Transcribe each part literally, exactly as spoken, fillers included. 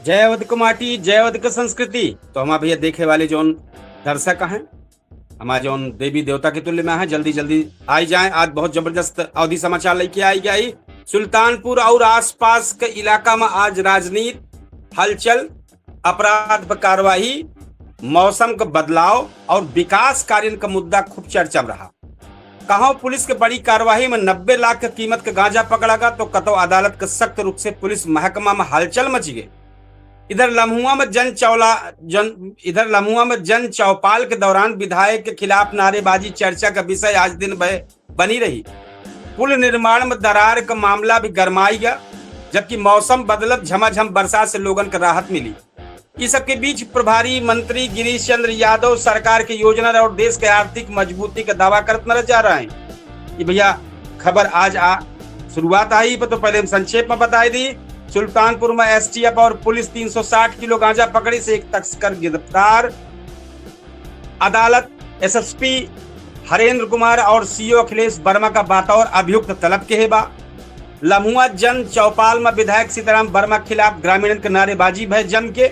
जय अवध क माटी, जय अवध क संस्कृति। तो हमार भइया देखे वाले जौन दर्शक हैं, हमार जौन देवी देवता के तुल्य में हैं, जल्दी जल्दी आई जाएं। आज बहुत जबरदस्त अवधी समाचार लइके आई गई। सुल्तानपुर और आसपास के इलाका में आज राजनीति, हलचल, अपराध पर कार्रवाई, मौसम का बदलाव और विकास कार्यन का मुद्दा खूब चर्चा में रहा। कहौ पुलिस के बड़ी कार्यवाही में नब्बे लाख के कीमत के गांजा पकड़ा गा, तो कतौ अदालत के सख्त रुख से पुलिस महकमा में हलचल मची गई। इधर लम्हुआ में जन चौला, जन, इधर लम्हुआ में जन चौपाल के दौरान विधायक के खिलाफ नारेबाजी चर्चा का विषय आज दिन भर बनी रही। पुल निर्माण में दरार का मामला भी गरमाई गया, जबकि मौसम बदलत झमाझम बरसात से लोगन का राहत मिली। इस सबके बीच प्रभारी मंत्री गिरीश चंद्र यादव सरकार के योजना और देश के आर्थिक मजबूती का दावा करत नजर जा रहे हैं। ये भइया खबर आज आ शुरुआत आई पर, तो पहले हम संक्षेप में बताई दी। सुल्तानपुर में एसटीएफ और पुलिस तीन सौ साठ किलो गांजा पकड़ी से एक तस्कर गिरफ्तार। अदालत एसएसपी हरेंद्र कुमार और सीओ अखिलेश वर्मा का बतौर अभियुक्त तलब किहे बा। लम्हुआ जन चौपाल में विधायक सीताराम वर्मा खिलाफ ग्रामीणन के नारेबाजी भय जम के।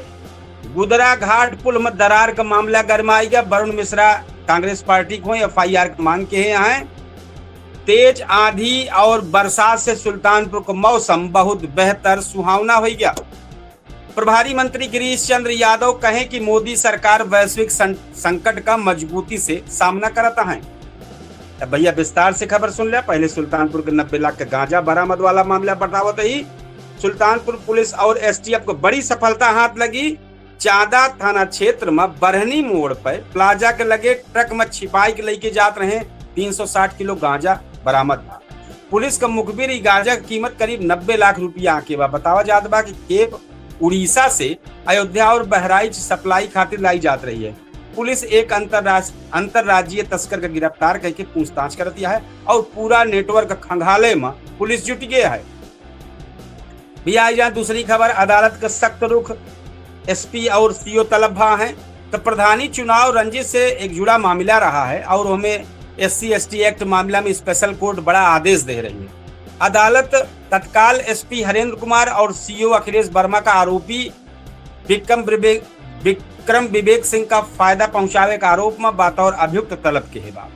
गुदरा घाट पुल में दरार का मामला गरमाई गया। वरुण मिश्रा कांग्रेस पार्टी को एफआईआर की मांग किहे हैं। तेज आंधी और बरसात से सुल्तानपुर का मौसम बहुत बेहतर सुहावना हो गया। प्रभारी मंत्री गिरीश चंद्र यादव कहे कि मोदी सरकार वैश्विक सं-, संकट का मजबूती से सामना करत है। अब भइया विस्तार से खबर सुन ले। पहले सुल्तानपुर के नब्बे लाख के गांजा बरामद वाला मामला बतावत ही सुल्तानपुर पुलिस और एसटीएफ को बड़ी सफलता हाथ लगी। चांदा थाना क्षेत्र में बरहनी मोड़ पर प्लाजा के लगे ट्रक में छिपाई के लेके जात रहे तीन सौ साठ किलो गांजा बरामद भा। पुलिस का मुखबिर ई गांजा की कीमत करीब नब्बे लाख रुपया आके बा। बतावा जात बा कि खेप उड़ीसा से अयोध्या और बहराइच सप्लाई खातिर लाई जात रही है। पुलिस एक अंतर्राज-, अंतर्राज्यीय तस्कर का गिरफ्तार करके पूछताछ करती है और पूरा नेटवर्क खंगाले में पुलिस जुट गए है। भइया, आई जाए दूसरी खबर, अदालत का सख्त रुख, एसपी और सीओ तलब भा हैं। तो प्रधानी चुनाव रंजिश से एक जुड़ा मामला रहा है और हमें एससी एसटी एक्ट मामला में स्पेशल कोर्ट बड़ा आदेश दे रही है। अदालत तत्काल एसपी हरेंद्र कुमार और सीओ अखिलेश वर्मा का आरोपी विक्रम विवेक, विक्रम विवेक सिंह का फायदा पहुंचावे का आरोप में बतौर अभियुक्त तलब किहे बा।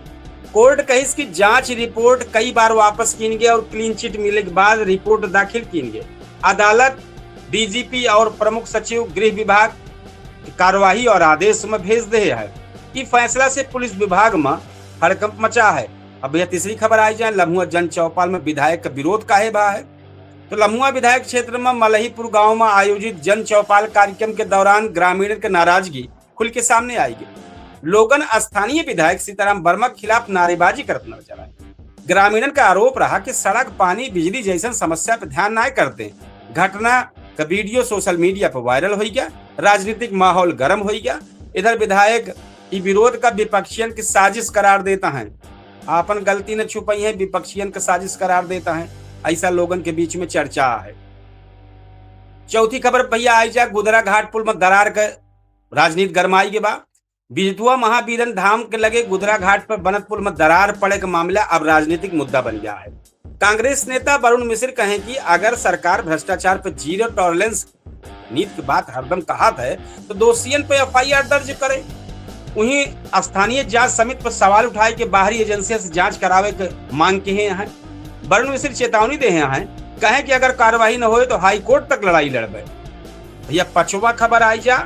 कोर्ट कहिस कि जांच रिपोर्ट कई बार वापस कीन गए और क्लीन चिट मिले के बाद रिपोर्ट दाखिल कीन गए। अदालत डीजीपी और प्रमुख सचिव गृह विभाग की कार्यवाही और आदेश में भेज दे है। ई फैसला से पुलिस विभाग में हड़कंप मचा है। अब यह तीसरी खबर आई जाए, लम्हुआ जन चौपाल में विधायक का विरोध काहे भा है। तो लम्हुआ विधायक क्षेत्र में मलहीपुर गांव में आयोजित जन चौपाल कार्यक्रम के दौरान ग्रामीणन के नाराजगी खुल के सामने आई गई। लोगन स्थानीय विधायक सीताराम वर्मा के खिलाफ नारेबाजी करत नजर आए। ग्रामीणन का आरोप रहा कि सड़क, पानी, बिजली जैसन समस्या पे ध्यान ना करते। घटना का वीडियो सोशल मीडिया पर वायरल हो गया, राजनीतिक माहौल गर्म हो गया। इधर विधायक ई विरोध का विपक्षियन की साजिश करार देता है, आपन गलती न छुपाई है, विपक्षियन का साजिश करार देता है, ऐसा लोगन के बीच में चर्चा है। चौथी खबर भइया आई जा गुदरा घाट पुल में दरार के राजनीति गरमाई के बा। बिजतुआ महावीरन धाम के लगे गुदरा घाट पर बनत पुल में दरार पड़े का मामला अब राजनीतिक मुद्दा बन गया है। कांग्रेस नेता वरुण मिश्र कहें कि अगर सरकार भ्रष्टाचार पर जीरो टॉलरेंस नीति की बात हरदम कहत है, तो दोषियन पे एफआईआर दर्ज करे। वहीं स्थानीय जांच समिति पर सवाल उठाए के बाहरी एजेंसी से जांच करावे के मांग किहे हैं। वरुण मिश्र चेतावनी देहे हैं, कहें कि अगर कार्रवाई न होए तो हाई कोर्ट तक लड़ाई लड़बे। भइया, पचवा खबर आई जा,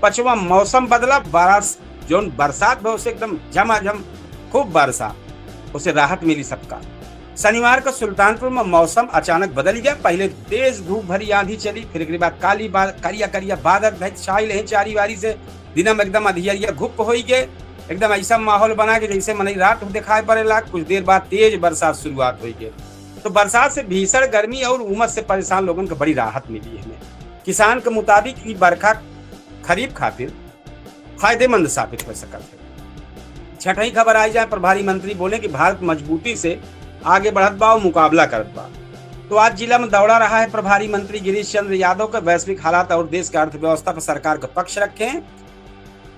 पचवा मौसम बदला, बारस-, जौन बरसात भा उसे एकदम झमाझम खूब बरसा, उसे राहत मिली सबका। शनिवार का सुल्तानपुर में मौसम अचानक बदल गया। पहले तेज धूप भरी आंधी चली, फिर एकरे बाद काली बा-, करिया करिया बादल धैत छाई रहे चारी वारी से। दिना में एकदम अधियरिया घुप होई गए, एकदम ऐसा माहौल बना के जैसे मनई रात को दिखाई पड़ेला। कुछ देर बाद तेज बरसात शुरुआत होई गए। तो बरसात से भीषण गर्मी और उमस से परेशान लोगन को बड़ी राहत मिली है। किसान के मुताबिक ई बरखा खरीफ खातिर फायदेमंद साबित हो सकत है। छठई खबर आई जाए, प्रभारी मंत्री बोले कि भारत मजबूती से आगे बढ़त बा और मुकाबला करत बा। तो आज जिला में दौरा रहा है प्रभारी मंत्री गिरीश चंद्र यादव के। वैश्विक हालात और देश के अर्थव्यवस्था पर सरकार का पक्ष रखे हैं।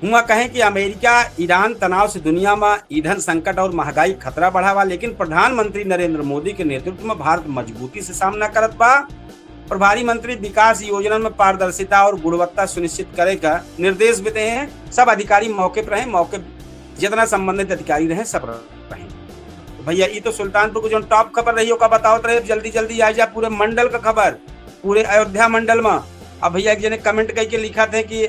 हुआ कहें कि अमेरिका ईरान तनाव से दुनिया में ईंधन संकट और महंगाई खतरा बढ़ा बा, लेकिन प्रधानमंत्री नरेंद्र मोदी के नेतृत्व में भारत मजबूती से सामना करत बा। प्रभारी मंत्री विकास योजनन में पारदर्शिता और गुणवत्ता सुनिश्चित करे का निर्देश भी देहे हैं। सब अधिकारी मौके पर रहें, मौके जितना संबंधित अधिकारी रहें, सब रहें। तो भैया, ई तो सुल्तानपुर को जौन top खबर रही, ओका बतावत रहे, जल्दी जल्दी आ जा पूरे मंडल का खबर, पूरे अयोध्या मंडल में। अब भैया, एक जने comment कइके लिखत हैं कि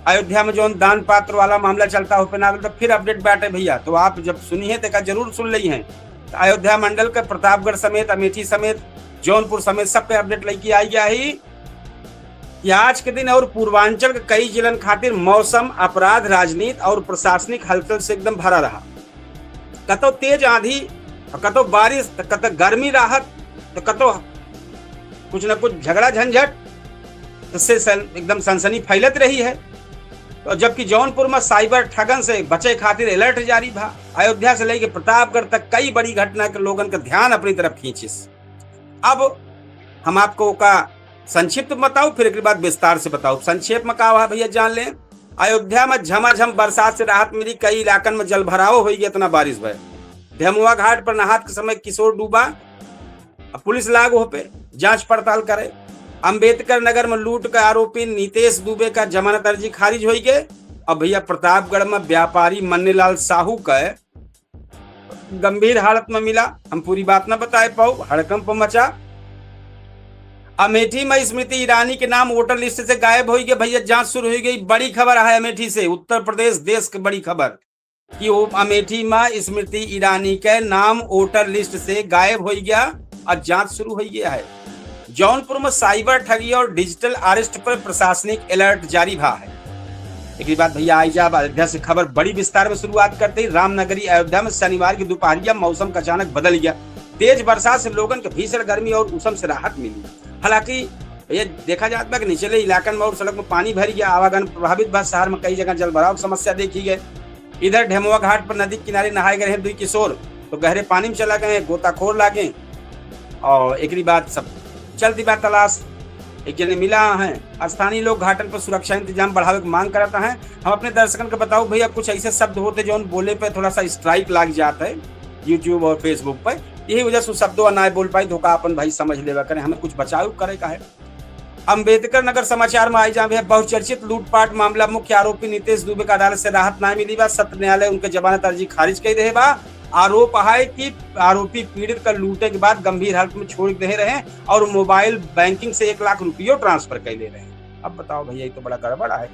अयोध्या में जौन दान पात्र वाला मामला चलता हो पे ना, तो फिर update बाटे भैया। तो आप जब सुनी है, तो एका जरूर सुन लई हैं। तो अयोध्या मंडल के प्रतापगढ़ समेत, अमेठी समेत, जौनपुर समेत सबके update लइके आई गया ही कि आज के दिन और पूर्वांचल के कई जिलन खातिर मौसम, अपराध, राजनीति और प्रशासनिक हलचल से एकदम भरा रहा। कतो तेज आंधी, तो कतो बारिश, तो कतो गर्मी राहत, तो कतो कुछ न कुछ झगड़ा झंझट, तो से सन-, एकदम सनसनी फैलत रही है। तो जबकि जौनपुर में cyber ठगन से बचे खातिर alert जारी भा। अयोध्या से लेके प्रतापगढ़ तक कई बड़ी घटना के लोगन का ध्यान अपनी तरफ खींचिस। अब हम आपको का संक्षिप्त में बताऊ, फिर एक बाद विस्तार से बताऊ। संक्षेप में का हुआ भैया, जान लें। अयोध्या में झमाझम बरसात से राहत मिली, कई इलाकन में जलभराव होई गया, इतना बारिश भय। ढेमुआ घाट पर नहात के समय किशोर डूबा, अब पुलिस लाग हो पे जांच पड़ताल करे। अंबेडकर नगर में लूट का आरोपी नितेश दुबे का जमानत अर्जी खारिज होई गए। अब भैया, प्रतापगढ़ में व्यापारी मन्नेलाल साहू का गंभीर हालत में मिला, हम पूरी बात ना बताए पाऊ, हड़कंप मचा। अमेठी में स्मृति ईरानी के नाम वोटर लिस्ट से गायब होई गए। भैया, जांच शुरू हुई गई, बड़ी खबर है अमेठी से, उत्तर प्रदेश देश की बड़ी खबर कि वो अमेठी में स्मृति ईरानी के नाम वोटर लिस्ट से गायब होई गया और जांच शुरू हुई गया है। जौनपुर में cyber ठगी और digital arrest पर प्रशासनिक alert जारी भा है। एक बाद भैया, आई जा अब अयोध्या से खबर बड़ी विस्तार में शुरुआत करते ही रामनगरी अयोध्या में शनिवार की दोपहरिया मौसम का अचानक बदल गया। तेज बरसात से लोगन के भीषण गर्मी और उमस से राहत मिली। हालांकि ये देखा जात बा कि निचले इलाकन में और सड़क में पानी भर गया, आवागमन प्रभावित बा। शहर में कई जगह जलभराव की समस्या देखी गई। इधर ढेमुआ घाट पर नदी किनारे नहाए गए हैं दुई किशोर, तो गहरे पानी में चला गए, गोताखोर लागे और एकरी बाद सब चलती बा तलाश। एक जने मिला है। स्थानीय लोग घाटन पर सुरक्षा इंतजाम बढ़ावे की मांग करता है। हम अपने दर्शकन को बताऊ भैया, कुछ ऐसे शब्द होते जौन बोले पे थोड़ा सा strike लाग जाता है YouTube और Facebook पे, यही वजह से शब्दों ना बोल पाई, धोखा अपन भाई समझ लेवा करें, हमें कुछ बचाव करे का है। अंबेडकर नगर समाचार में आई जा भैया, बहुचर्चित लूटपाट मामला, मुख्य आरोपी नितेश दुबे का अदालत से राहत ना मिली बा, सत्र न्यायालय उनके जमानत अर्जी खारिज कर रहे बा। आरोप है कि आरोपी पीड़ित का लूटे के बाद गंभीर हालत में छोड़ दे रहे और मोबाइल बैंकिंग से एक लाख रुपयो ट्रांसफर कर ले रहे। अब बताओ भैया, ये तो बड़ा गड़बड़ है।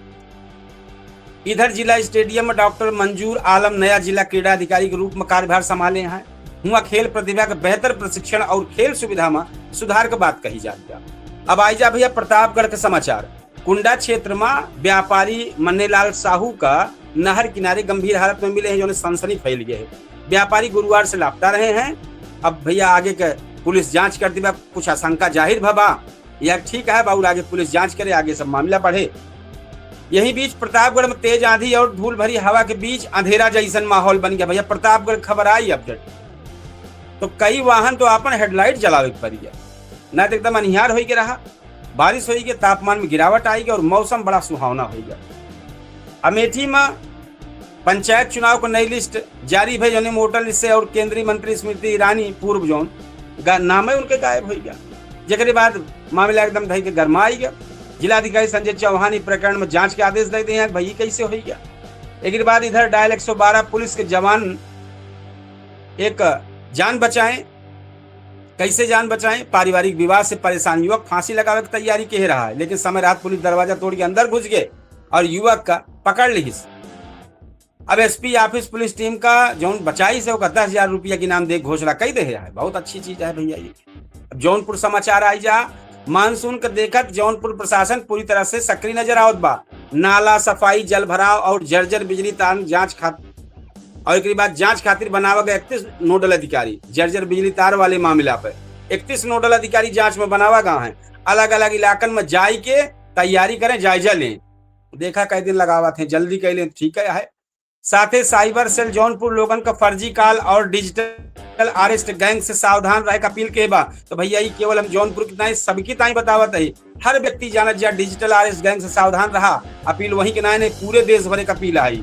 इधर जिला स्टेडियम में डॉक्टर मंजूर आलम नया जिला क्रीड़ा अधिकारी के रूप में कार्यभार संभाले हैं। हुआ खेल प्रतिभा के बेहतर प्रशिक्षण और खेल सुविधा में सुधार के बात कही जात बा। अब आई जा भैया प्रतापगढ़ के समाचार। कुंडा क्षेत्र में व्यापारी मन्नेलाल साहू का नहर किनारे गंभीर हालत में मिले हैं, जौन सनसनी फैल गए है। व्यापारी गुरुवार से लापता रहे हैं। अब भैया आगे के पुलिस जांच करती बा, कुछ आशंका जाहिर भा बा। यह ठीक है बाबू, आगे पुलिस जांच करे, आगे सब मामला बढ़े। यही बीच प्रतापगढ़ में तेज आंधी और धूल भरी हवा के बीच अंधेरा जैसन माहौल बन गया। भैया प्रतापगढ़ खबर आई अपडेट, तो कई वाहन तो अपन हेडलाइट जलावे के पड़ गया, ना तो एकदम अनिहार होई के रहा। बारिश होई के, तापमान में गिरावट आई के और मौसम बड़ा सुहावना होई गया। अमेठी में पंचायत चुनाव को नई लिस्ट जारी भई, जौने में वोटर लिस्ट से और केंद्रीय मंत्री स्मृति ईरानी पूर्व जौन गा-, नामे उनके गायब होई गया। जेकरे बाद मामला एकदम धई के गरमाई गया। जिलाधिकारी संजय चौहान ई प्रकरण में जांच के आदेश दे दिए हैं कि भाई, ई कैसे होई गया। एक बाद इधर डायल एक सौ बारह पुलिस के जवान एक जान बचाएं। कैसे जान बचाएं? पारिवारिक विवाद से परेशान युवक फांसी लगावे की तैयारी के रहा है, लेकिन समय रहत पुलिस दरवाजा तोड़ के अंदर घुस गए और युवक का पकड़ लिहिस। अब एसपी ऑफिस पुलिस टीम का जौन बचाई से ओकर दस हजार रुपया के इनाम दे घोषणा कई दे है। बहुत अच्छी चीज है भैया ये। अब जौनपुर समाचार आई जा, मानसून के देखत जौनपुर प्रशासन पूरी तरह से सक्रिय नजर आवत बा। नाला सफाई, जल भराव और जर्जर बिजली तार जांच खात-, और एकरी बाद जांच खातिर बनावा गया इकतीस नोडल अधिकारी। जर्जर बिजली तार वाले मामला पे इकतीस नोडल अधिकारी जांच में बनावा गया है। अलग-अलग इलाकन में जाई के तैयारी करें, जायजा लें। देखा कई दिन लगावत हैं, जल्दी कई लें, ठीक है, है। साथे साइबर सेल जौनपुर लोगन का फर्जी कॉल और डिजिटल अरेस्ट गैंग से सावधान रहे का अपील के बा। तो भैया, ई केवल हम जौनपुर की नाई, सबकी ताई बतावत है। हर व्यक्ति जानत जा, डिजिटल अरेस्ट गैंग से सावधान रहा। अपील वहीं के नाई, नहीं, पूरे देश भरे का अपील आई।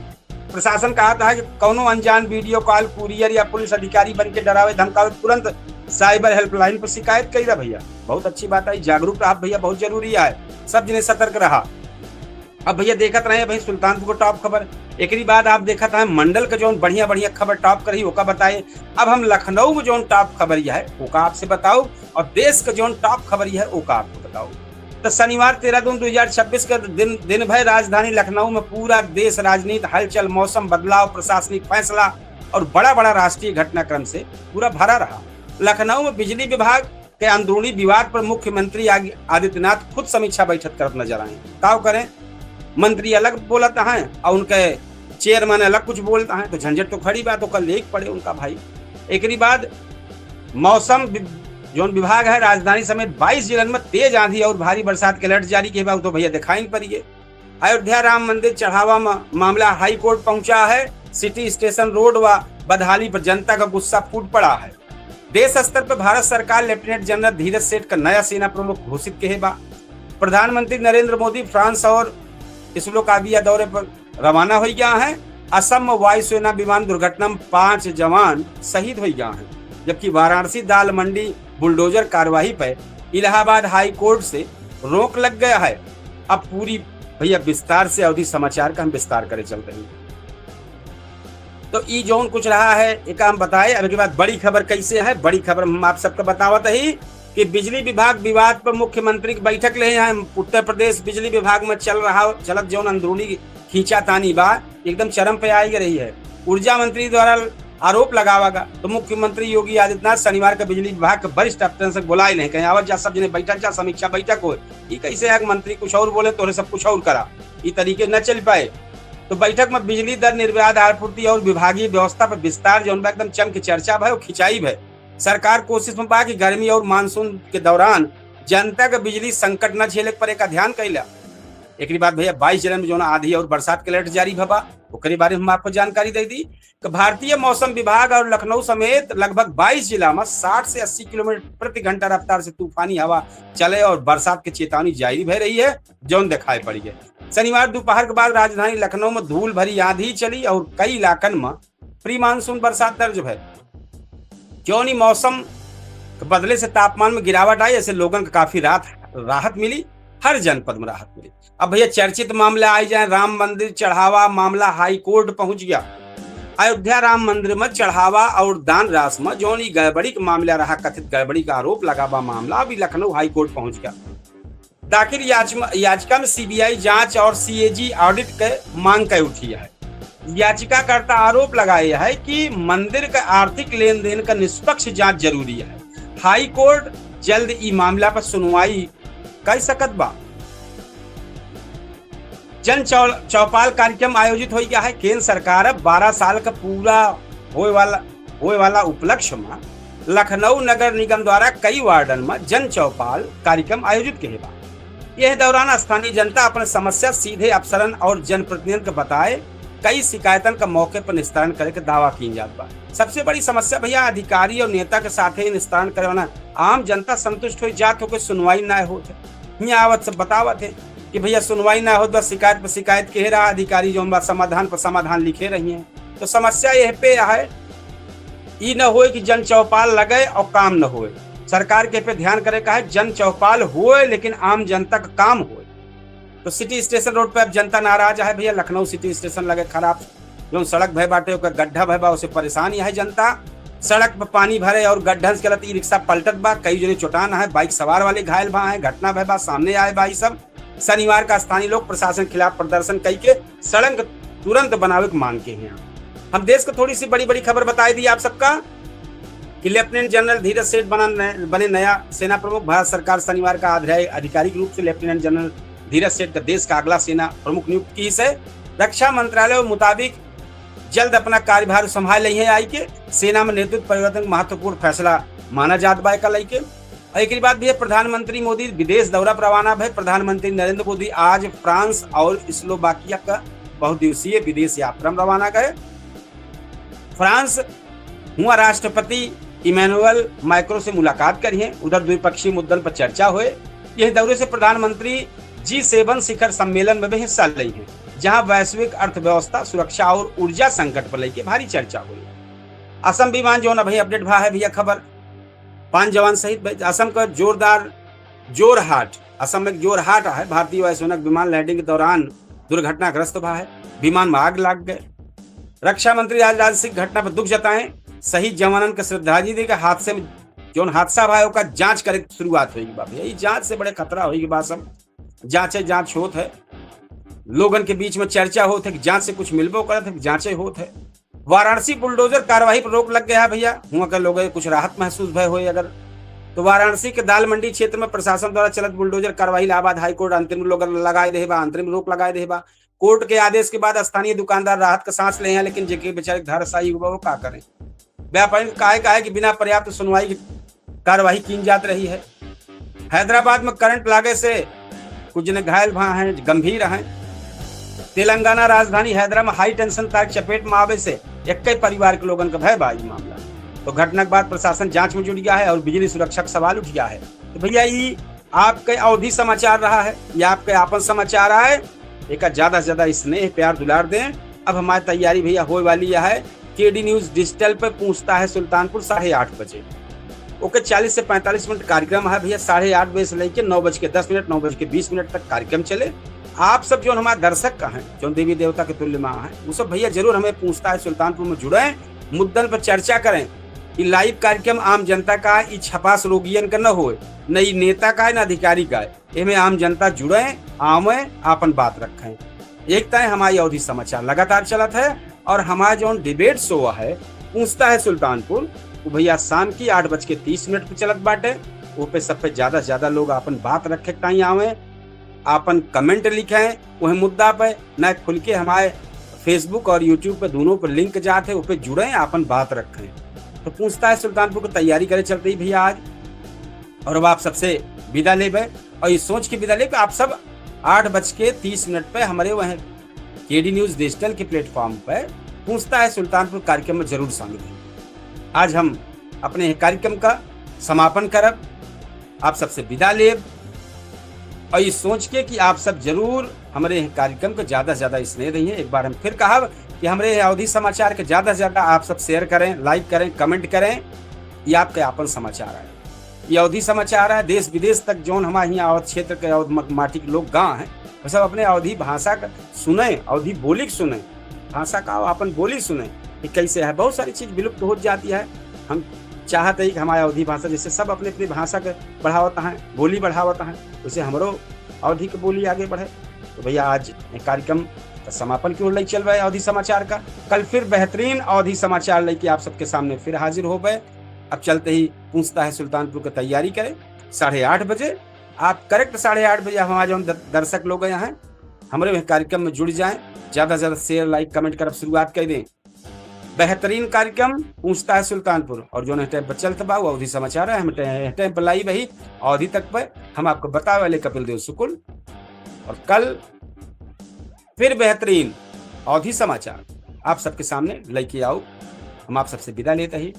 प्रशासन कहत है कि कौनो अनजान वीडियो कॉल, कुरियर या पुलिस अधिकारी बन के डरावे धमकावे, तुरंत साइबर हेल्पलाइन पर शिकायत कइला भइया। बहुत अच्छी बात है, जागरूक रहा भइया, बहुत जरूरी है, सब जने सतर्क रहा। अब भइया देखत रहे भाई सुल्तानपुर को टॉप खबर, एकरी बाद आप देखत रहे मंडल के जौन बढ़िया बढ़िया खबर टॉप करही ओका बताए। अब हम लखनऊ में जौन टॉप खबर यह है ओका आपसे बताओ, और देश के जौन टॉप खबर यह है ओका आपको बताओ। तो शनिवार तेरह जून दो हज़ार छब्बीस के दिन, दिन भर राजधानी लखनऊ में पूरा देश राजनीति, हलचल, मौसम बदलाव, प्रशासनिक फैसला और बड़ा बड़ा राष्ट्रीय घटनाक्रम से पूरा भरा रहा। लखनऊ में बिजली विभाग के अंदरूनी विवाद पर मुख्यमंत्री आदि-, आदित्यनाथ खुद समीक्षा बैठक करत नजर आए। काव करें, मंत्री अलग बोलत हैं और उनके चेयरमैन अलग कुछ बोलत हैं, तो झंझट तो खड़ी बात, तो कल लेख पड़े उनका भाई। एकरी बाद मौसम वि-, जौन विभाग है, राजधानी समेत बाईस जिलन में तेज आंधी और भारी बरसात के अलर्ट जारी के बाद तो भइया दिखाई नहीं पड़िए। अयोध्या राम मंदिर चढ़ावा मा-, मामला हाई कोर्ट पहुंचा है। सिटी स्टेशन रोड व बदहाली पर जनता का गुस्सा फूट पड़ा है। देश स्तर पर भारत सरकार लेफ्टिनेंट जनरल धीरज सेठ का नया सेना प्रमुख घोषित किहे बा। प्रधानमंत्री नरेंद्र मोदी फ्रांस और स्लोवाकिया दौरे पर रवाना होइ गया है। असम में वायुसेना विमान दुर्घटना में पांच जवान शहीद होइ गया है, जबकि वाराणसी दाल मंडी बुलडोजर कार्यवाही पर इलाहाबाद हाई कोर्ट से रोक लग गया है। अब पूरी भइया विस्तार से अवधी समाचार का हम विस्तार करे चलत ही। तो ई जौन कुछ रहा है, एका हम बताए। अब के बाद बड़ी खबर कैसे है, बड़ी खबर हम आप सबके बतावत ही कि बिजली विभाग विवाद पर मुख्यमंत्री की बैठक ले हैं। उत्तर प्रदेश बिजली विभाग में चल रहा, चलत जौन अंदरूनी खींचातानी बा, एकदम चरम पे आई रही है। ऊर्जा मंत्री द्वारा आरोप लगावा गा, तो मुख्यमंत्री योगी आदित्यनाथ शनिवार के बिजली विभाग के वरिष्ठ अफसरन से बुलाए लें, कहें आवत जा, सब जने बैठक जा, समीक्षा बैठक होए। ई कैसे है कि मंत्री कुछ और बोले, तोरे सब कुछ और करा, ई तरीके न चल पाए। तो बैठक में बिजली दर, निर्बाध आपूर्ति और विभागीय व्यवस्था पर विस्तार जौन बा एकदम चम के चर्चा भय और खिंचाई भय। सरकार कोशिश में बा कि गर्मी और मानसून के दौरान जनता के बिजली संकट न झेले के पड़े, का ध्यान कैला। एकरी बाद भइया बाईस जिलन में जौन आंधी और बरसात के अलर्ट जारी भवा, ओकरे बारे में हम आपको जानकारी दे दी कि भारतीय मौसम विभाग और लखनऊ समेत लगभग बाईस जिला में साठ से अस्सी किलोमीटर प्रति घंटा रफ्तार से तूफानी हवा चले और बरसात के चेतावनी जारी भय रही है, जौन दिखाई पड़ी है। शनिवार दोपहर के बाद राजधानी लखनऊ में धूल भरी आंधी चली और कई इलाकन में प्री मानसून बरसात दर्ज भय। जौन ई मौसम के बदले से तापमान में गिरावट आई, ऐसे लोगन के काफी राहत, राहत मिली, हर जनपद में राहत मिली। अब भइया चर्चित मामला आई जाए, राम मंदिर चढ़ावा मामला हाई कोर्ट पहुंच गया। अयोध्या राम मंदिर में चढ़ावा और दान रास में जौन ई गड़बड़ी के मामला रहा, कथित गड़बड़ी का आरोप लगा बा मामला, अभी लखनऊ हाई कोर्ट पहुंच गया। दाखिल याचिका, याचिका में सीबीआई जांच और सीएजी ऑडिट के मांग कर उठी है। याचिकाकर्ता आरोप लगाए है कि मंदिर का आर्थिक लेन देन का निष्पक्ष जांच जरूरी है। हाई कोर्ट जल्द ई मामला पर सुनवाई कर सकत बा। जन चौ-, चौपाल कार्यक्रम आयोजित होइ गया है। केंद्र सरकार अब बारह साल का पूरा होए वाला, होए वाला उपलक्ष्य में लखनऊ नगर निगम द्वारा कई वार्डन में जन चौपाल कार्यक्रम आयोजित किहे बा। यह दौरान स्थानीय जनता अपन समस्या सीधे अफसरन और जनप्रतिनिधियन के बताए, कई शिकायतन का मौके पर निस्तारण करे के दावा कीन जात बा। सबसे बड़ी समस्या भइया अधिकारी और नेता के साथे निस्तारण करे वाला आम जनता संतुष्ट हो जात हो, कोई सुनवाई ना होत है। हियाँ आवत सब बतावत है कि भइया सुनवाई ना होत बा, शिकायत पर शिकायत किहे रहा, अधिकारी जौन बा समाधान पर समाधान लिखे रही हैं। तो समस्या यह पे है, ई न होए कि जन चौपाल लगे और काम न होए। सरकार के पे ध्यान करे का है, जन चौपाल होए लेकिन आम जनता का काम होए। तो सिटी स्टेशन रोड पे अब जनता नाराज है भइया, लखनऊ सिटी स्टेशन लगे खराब, जौन सड़क भय बाटे ओकर गड्ढा भय बा, उसे परेशान है जनता। सड़क पर पानी भरे और गड्ढन से गलत ई रिक्शा पलटत बा, कई जने चोटान है, बाइक सवार वाले घायल भा है, घटना भय बा, सामने आए बा ई सब। शनिवार का स्थानीय लोग प्रशासन खिलाफ प्रदर्शन कई के सड़क तुरंत बनावे के मांग के हैं। हम देश को थोड़ी सी बड़ी बड़ी खबर बताई दी आप सबका कि लेफ्टिनेंट जनरल धीरज सेठ बना नय-, बने नया सेना प्रमुख। भारत सरकार शनिवार का आधिकारिक रूप से लेफ्टिनेंट जनरल धीरज सेठ का देश का अगला सेना प्रमुख नियुक्त की से। रक्षा मंत्रालय के मुताबिक जल्द अपना कार्यभार संभाल ली है आई के। सेना में नेतृत्व परिवर्तन का महत्वपूर्ण फैसला माना जात बा एका लइके। और एकरी बाद भी प्रधानमंत्री मोदी विदेश दौरा पर रवाना भय। प्रधानमंत्री नरेंद्र मोदी आज फ्रांस और स्लोवाकिया का बहुदिवसीय विदेश यात्रा में रवाना गए। फ्रांस हुआ राष्ट्रपति इमैनुअल मैक्रो से मुलाकात करी है, उधर द्विपक्षीय मुद्दन पर चर्चा हुए। यह दौरे से प्रधानमंत्री जी सेवन शिखर सम्मेलन में भी हिस्सा ली हैं, जहां वैश्विक अर्थव्यवस्था, सुरक्षा और ऊर्जा संकट पर लेके भारी चर्चा हुई। असम विमान जौन अभी अपडेट भा है भैया खबर, पाँच जवान शहीद भए। असम का जोरदार जोरहाट, असम में जोरहाट है, भारतीय वायुसेना के विमान landing के दौरान दुर्घटनाग्रस्त भा है, विमान में आग लाग गए। रक्षा मंत्री राजनाथ सिंह घटना पर दुख जताए, शहीद जवानन के श्रद्धांजलि देके हादसे में, जौन हादसा भा है, ओकर जांच करे के शुरुआत होई बा। यही जांच से बड़े खतरा होई बा सब। जांचे जांच होत है, लोगन के बीच में चर्चा होत है कि जांच से कुछ मिलबो करत है कि जांचे होत है। वाराणसी बुलडोजर कार्यवाही पर रोक लग गया है भैया, हुआ के लोग कुछ राहत महसूस भए होए अगर। तो वाराणसी के दाल मंडी क्षेत्र में प्रशासन द्वारा चलत बुलडोजर कार्यवाही इलाहाबाद हाई कोर्ट अंतरिम रोक लगाए रहे बा, अंतरिम रोक लगाए रहे बा। कोर्ट के आदेश के बाद स्थानीय दुकानदार राहत का सांस ले हैं, लेकिन जेके बेचारे धाराशायी हुआ वो का करें। व्यापारी का काहे, काहे कि बिना पर्याप्त सुनवाई की कार्यवाही की जात रही है। हैदराबाद में करंट लागे से कुछ जने घायल भा हैं, गंभीर हैं। तेलंगाना राजधानी हैदरा में हाई टेंशन तार के चपेट में आवे से इक्कीस परिवार के लोगन का भय बा ई मामला। तो घटना के बाद प्रशासन जांच में जुट गया है और बिजली सुरक्षा का सवाल उठ गया है। तो भैया, ई आपके अवधी समाचार रहा है, ये आपके आपन समाचार आए, एका ज्यादा से ज्यादा स्नेह प्यार दुलार दें। अब हमारी तैयारी भैया होए वाली है केडी न्यूज डिजिटल पे पूछता है सुल्तानपुर साढ़े आठ बजे। ओके, चालीस से पैंतालीस मिनट कार्यक्रम है भैया, साढ़े आठ बजे से लेके नौ बज के दस मिनट, नौ बज के बीस मिनट तक कार्यक्रम चले। आप सब जौन हमारे दर्शक का हैं, जौन देवी देवता के तुल्य माँ हैं, वो सब भैया जरूर हमें पूछता है सुल्तानपुर में जुड़ें, मुद्दन पर चर्चा करें। ई लाइव कार्यक्रम आम जनता का, ई छपास रोगियन का न होए, न ई नेता का, न अधिकारी का। एमे आम जनता जुड़ें, आवें, आपन बात रखें। एक तय हमारी अवधी समाचार लगातार चलत है और हमारा जौन डिबेट शो है, पूछता है सुल्तानपुर, वो भैया शाम की आठ बज के तीस मिनट पे चलत बाटे। वो पे सब पे ज्यादा से ज्यादा लोग आपन बात रखे के ताईं आवें, आपन कमेंट लिखें वही मुद्दा पे, न खुल के हमारे Facebook और YouTube पे दोनों पे लिंक जात है, वो पे जुड़ें, आपन बात रखें। तो पूछता है सुल्तानपुर की तैयारी करे चल रही भैया आज। और अब आप सबसे विदा लेबे और ये सोच के विदा लेबे कि आप सब आठ बज के तीस मिनट पे हमारे वह केडी न्यूज डिजिटल के प्लेटफॉर्म पे पूछता है सुल्तानपुर कार्यक्रम में जरूर शामिल हों। आज हम अपने कार्यक्रम का समापन करब, आप सबसे विदा लेब और ये सोच के कि आप सब जरूर हमारे यह कार्यक्रम को ज्यादा से ज्यादा स्नेह देइहें। एक बार हम फिर कहब कि हमारे यह अवधी समाचार के ज्यादा से ज्यादा आप सब शेयर करें, लाइक करें, कमेंट करें। ये आपके आपन समाचार है, ये अवधी समाचार है। देश विदेश तक जौन हमारे यहाँ अवध क्षेत्र के अवध म-, माटी के लोग गाँव हैं, वो सब अपने अवधी भाषा का सुने, अवधी बोली के सुने, भाषा का आपन बोली सुने कि कैसे है। बहुत सारी चीज विलुप्त होत जाती है। हम चाहत है कि हमारे अवधी भाषा, जैसे सब अपने अपनी भाषा के बढ़ावत हैं, बोली बढ़ावत हैं, वैसे हमरो अवधी के बोली आगे बढ़े। तो भैया, आज ये कार्यक्रम का समापन की ओर ले चल रहे अवधी समाचार का। कल फिर बेहतरीन अवधी समाचार लेके आप सबके सामने फिर हाजिर होबे। अब चलते ही पूछता है सुल्तानपुर की तैयारी करें साढ़े आठ बजे। आप करेक्ट साढ़े आठ बजे हमारे जौन द-, दर्शक लोग यहाँ हैं, हमारे वह कार्यक्रम में जुड़ जाएं, ज्यादा से ज्यादा शेयर, लाइक, कमेंट करब शुरुआत कर दें। बेहतरीन कार्यक्रम पूछता है सुल्तानपुर, और जौन टाइम पर चलत बा, वो अवधी समाचार है। हम टाइम, टाइम पर लाइव ही अवधी तक पर हम आपको बतावे वाले कपिल देव शुक्ल। और कल फिर बेहतरीन अवधी समाचार आप सबके सामने लेके आउब। हम आप सबसे विदा लेते ही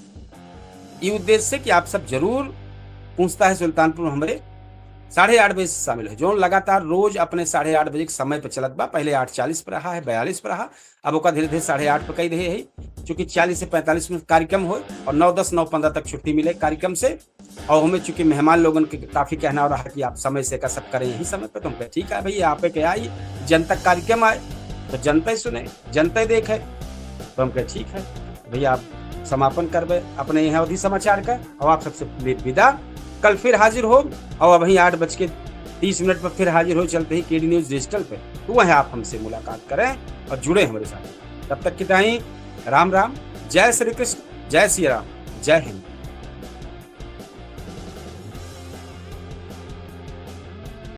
ये उद्देश्य से कि आप सब जरूर पूछता है सुल्तानपुर हमरे साढ़े आठ बजे से शामिल है, जौन लगातार रोज अपने साढ़े आठ बजे के समय पर चलत बा। पहले आठ चालीस पर रहा है, बयालीस पर रहा, अब ओका धीरे धीरे साढ़े आठ पर कई रहे है, चूंकि चालीस से पैंतालीस मिनट कार्यक्रम होए और नौ दस, नौ पन्द्रह तक छुट्टी मिले कार्यक्रम से। और हमें चूंकि मेहमान लोगन के काफी कहना रहा कि आप समय से का सब करें यही समय पे, तो हम कहे, ठीक है भैया, आप के आई, जनता कार्यक्रम आए तो जनता ही सुने, जनता ही देखे। तो हम कहे, ठीक है भैया, आप समापन करबे अपने यहाँ अवधी समाचार का, और आप सबसे ले विदा। कल फिर हाजिर हो, और वहीं आठ बज के तीस मिनट पर फिर हाजिर हो, चलते ही केडी न्यूज डिजिटल पे, तो वहीं आप हमसे मुलाकात करें और जुड़े हमारे साथ। तब तक की ताई राम राम, जय श्री कृष्ण, जय श्री राम, जय हिंद।